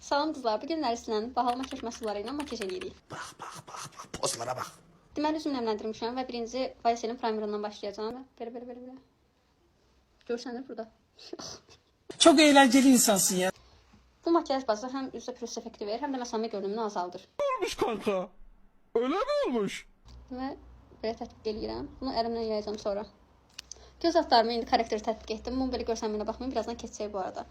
Salam qızlar, bu gün Nərgislə bahalı makyaj məhsulları ilə makyaj eləyirik. Bax, bax, bax, bax, pozlara bax. Deməli, üzümü nəmləndirmişəm və birinci YSL-in primerından başlayacağam. Belə, belə, belə, belə. Görsənir burada. Çok eğlenceli insansın ya. Bu makyaj bazı həm üzdə pürüz effekti verir, həm də məsamə görünümünü azaldır. Olmuş kanka? Öyle mi olmuş? Və belə tətbiq eləyirəm. Bunu əlimlə yayacağam sonra. Göz altlarımı indi korrektor tətbiq etdim. Bunun belə görsənməyinə baxmayın, birazdan keçəcək bu arada.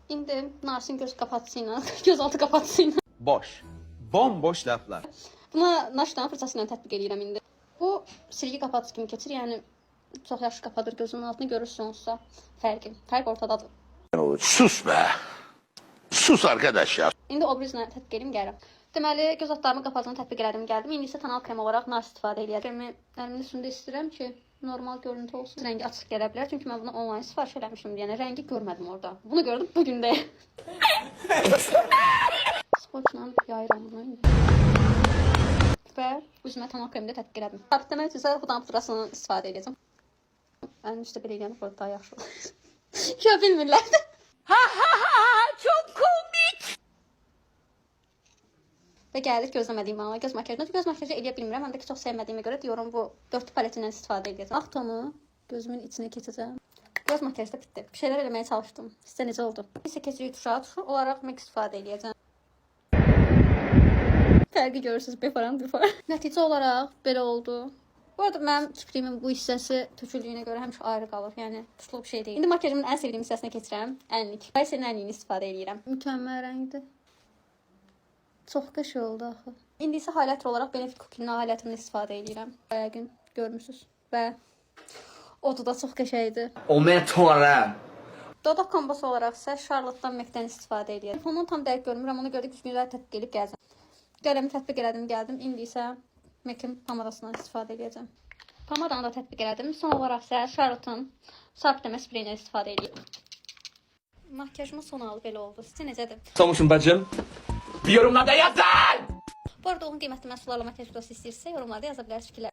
İndi Narsin göz qapatıcı ilə, gözaltı qapatıcı ilə. Boş. Bomboş laflar. Buna naşdan fırçası ilə tətbiq eləyirəm indi. Bu silgi qapatıcı kimi keçir, yəni çox yaxşı qapadır gözünün altını, görürsünüz onsuz fərqi. Fərq ortadadır. Sus be. Sus arkadaş ya. İndi o birisini tətbiq eləyim gəlirəm. Deməli, göz altlarımı qapatıcını tətbiq elədim, gəldim. İndi isə tonal krem olaraq nar istifadə eləyəcəm. Kremi əlimin üstündə istəyirəm ki, normal görüntü olsun. Rəngi açıq gələ bilər, çünki mən bunu onlayn sifariş eləmişim. Yəni rəngi görmədim orada. Bunu gördüm bu gün də. Swatchla yayıram bunu indi. Və üzümə tonal kremi də tətbiq elədim. Sabitləmək üçün isə xudan pudrasını istifadə edəcəm. Əlim üstə belə eləyəndə burada daha yaxşı olur. Ya bilmirlər. Və gəldik gözləmədiyim ana göz makiyajına. Göz makiyajı eləyə bilmirəm. Həm də ki çox sevmədiyimə görə diyorum bu dörd paletindən istifadə edəcəm. Ağ tonu gözümün içinə keçəcəm. Göz makiyajı da bitdi. Bir şeylər eləməyə çalışdım. Sizcə necə oldu? İsə keçirik tuşa. Tuşu olaraq MAC istifadə edəcəm. Fərqi görürsünüz before and before. Nəticə olaraq belə oldu. Bu arada mənim kipriyimin bu hissəsi töküldüyünə görə həmişə ayrı qalır. Yəni tutuluq bir şey deyil. İndi makiyajımın ən sevdiyim hissəsinə keçirəm. Ənlik. Bayselin ənliyini istifadə edirəm. Mükəmməl rəngdir. Çox qəşəng oldu axı. İndi isə highlighter olaraq Benefit Cookie-nin highlighterını istifadə edirəm. Yəqin görmüsüz və odu da çox qəşəngdir. O meteora. Dodaq kombosu olaraq isə Charlotte-dan MAC-dən istifadə edirəm. Telefondan tam dəqiq görmürəm, ona görə də güzgüləri tətbiq edib gələcəm. Qələmi tətbiq elədim, gəldim. İndi isə MAC-in pomadasından istifadə edəcəm. Pomadanı da tətbiq elədim. Son olaraq isə Charlotte-un sabitləmə spreyindən istifadə edirəm. Makyajımın son halı belə oldu. Sizcə necədir? Olmuşum bacım. Bir yorumlarda yazın. Bu arada uyğun qiymətli məhsullarla makyaj videosu istəyirsinizsə yorumlarda yaza bilərsiniz fikirlər.